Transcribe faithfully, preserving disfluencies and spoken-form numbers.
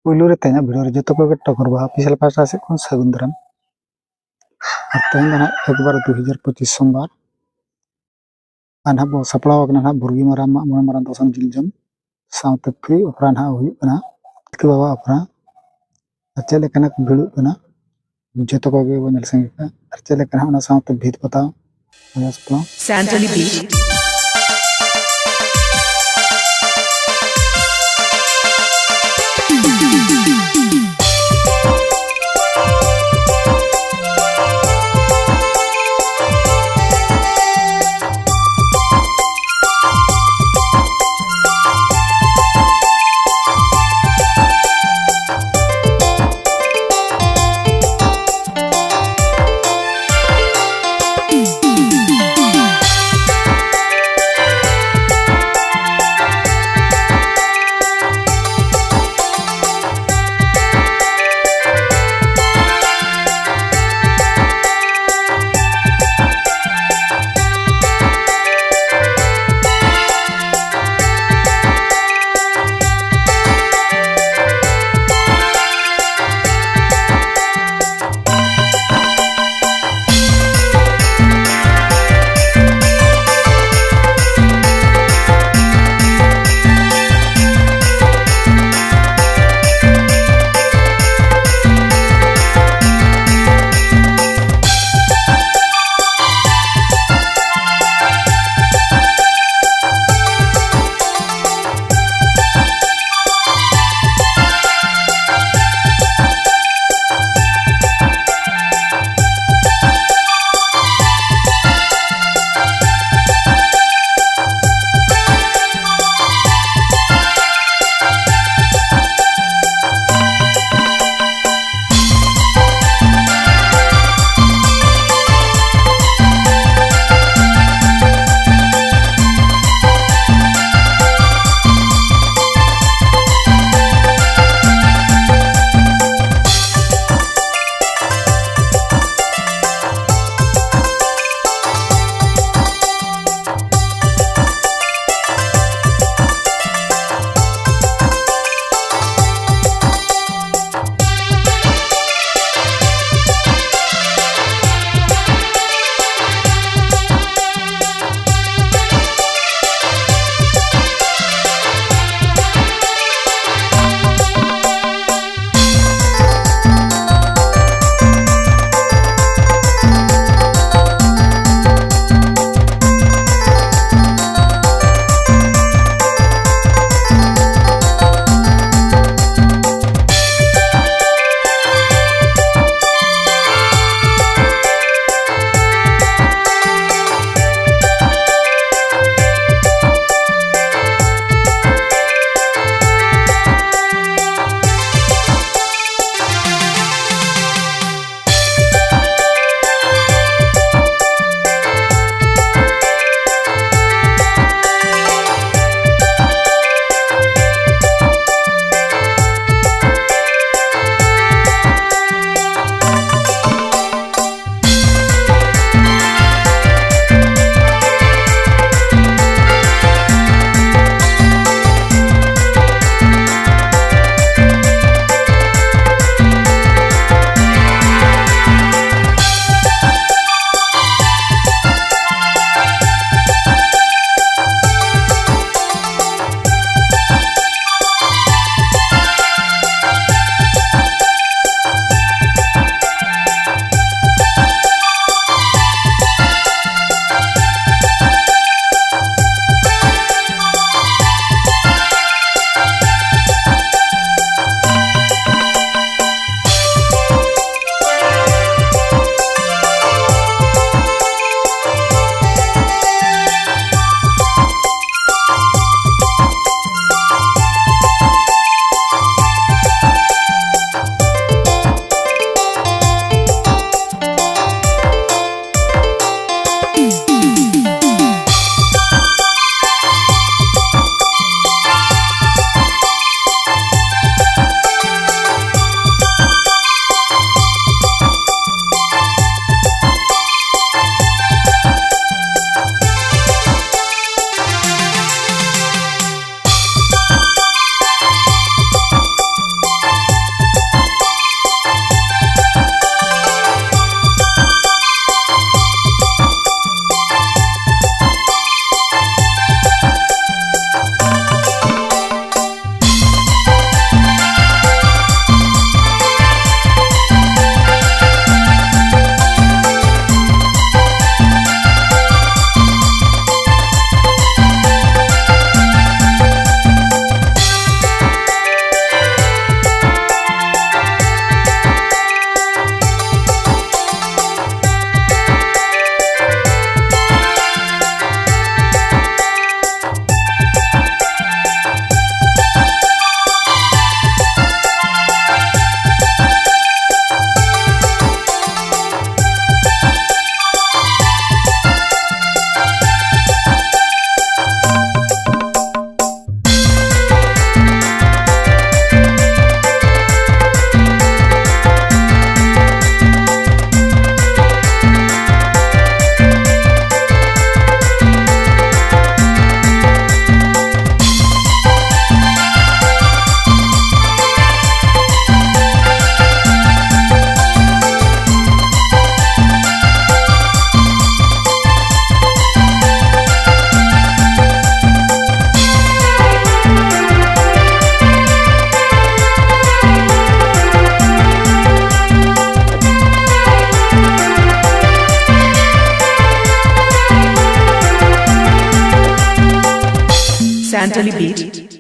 ᱯᱩᱭᱞᱩ ᱨᱮ ᱛᱮᱦᱮᱧᱟᱜ ᱵᱷᱤᱰᱤᱭᱳ ᱨᱮ ᱡᱚᱛᱚ ᱠᱚᱜᱮ ᱴᱚᱜᱚᱨ ᱵᱟᱦᱟ ᱚᱯᱷᱤᱥᱤᱭᱟᱞ ᱯᱟᱦᱴᱟ ᱥᱮᱫ ᱠᱷᱚᱱ ᱥᱟᱹᱜᱩᱱ ᱫᱟᱨᱟᱢ᱾ ᱟᱨ ᱛᱮᱦᱮᱧ ᱫᱚ ᱱᱟᱦᱟᱜ ᱮᱠ ᱵᱟᱨᱚ ᱫᱩ ᱦᱟᱡᱟᱨ ᱯᱚᱸᱪᱤᱥ ᱥᱳᱢᱵᱟᱨ᱾ ᱟᱨ ᱱᱟᱦᱟᱜ ᱵᱚ ᱥᱟᱯᱲᱟᱣ ᱟᱠᱟᱱᱟ ᱱᱟᱦᱟᱜ ᱵᱩᱨᱜᱤ ᱢᱟᱨᱟᱝ ᱢᱟᱜ ᱢᱚᱬᱮ ᱢᱟᱨᱟᱝ ᱫᱚᱥᱚᱱ ᱡᱤᱞ ᱡᱚᱢ, ᱥᱟᱶᱛᱮ ᱯᱷᱨᱤ ᱚᱯᱷᱟᱨ ᱱᱟᱦᱟᱜ ᱦᱩᱭᱩᱜ ᱠᱟᱱᱟ ᱛᱤᱞᱠᱟᱹ ᱵᱟᱵᱟ ᱚᱯᱷᱟᱨ᱾ ᱟᱨ ᱪᱮᱫ ᱞᱮᱠᱟᱱᱟᱜ ᱠᱚ ᱵᱷᱤᱲᱚᱜ ᱠᱟᱱᱟ, ᱡᱚᱛᱚ ᱠᱚᱜᱮ ᱵᱚᱱ ᱧᱮᱞ ᱥᱟᱸᱜᱮ ᱠᱚᱣᱟ᱾ ᱟᱨ ᱪᱮᱫ ᱞᱮᱠᱟ ᱱᱟᱦᱟᱜ ᱚᱱᱟ ᱥᱟᱶᱛᱮ ᱵᱷᱤᱛ ᱯᱟᱛᱟᱣ, ᱚᱱᱟ ᱥᱟᱯᱲᱟᱣ᱾ Santali Beat. Naturally beat.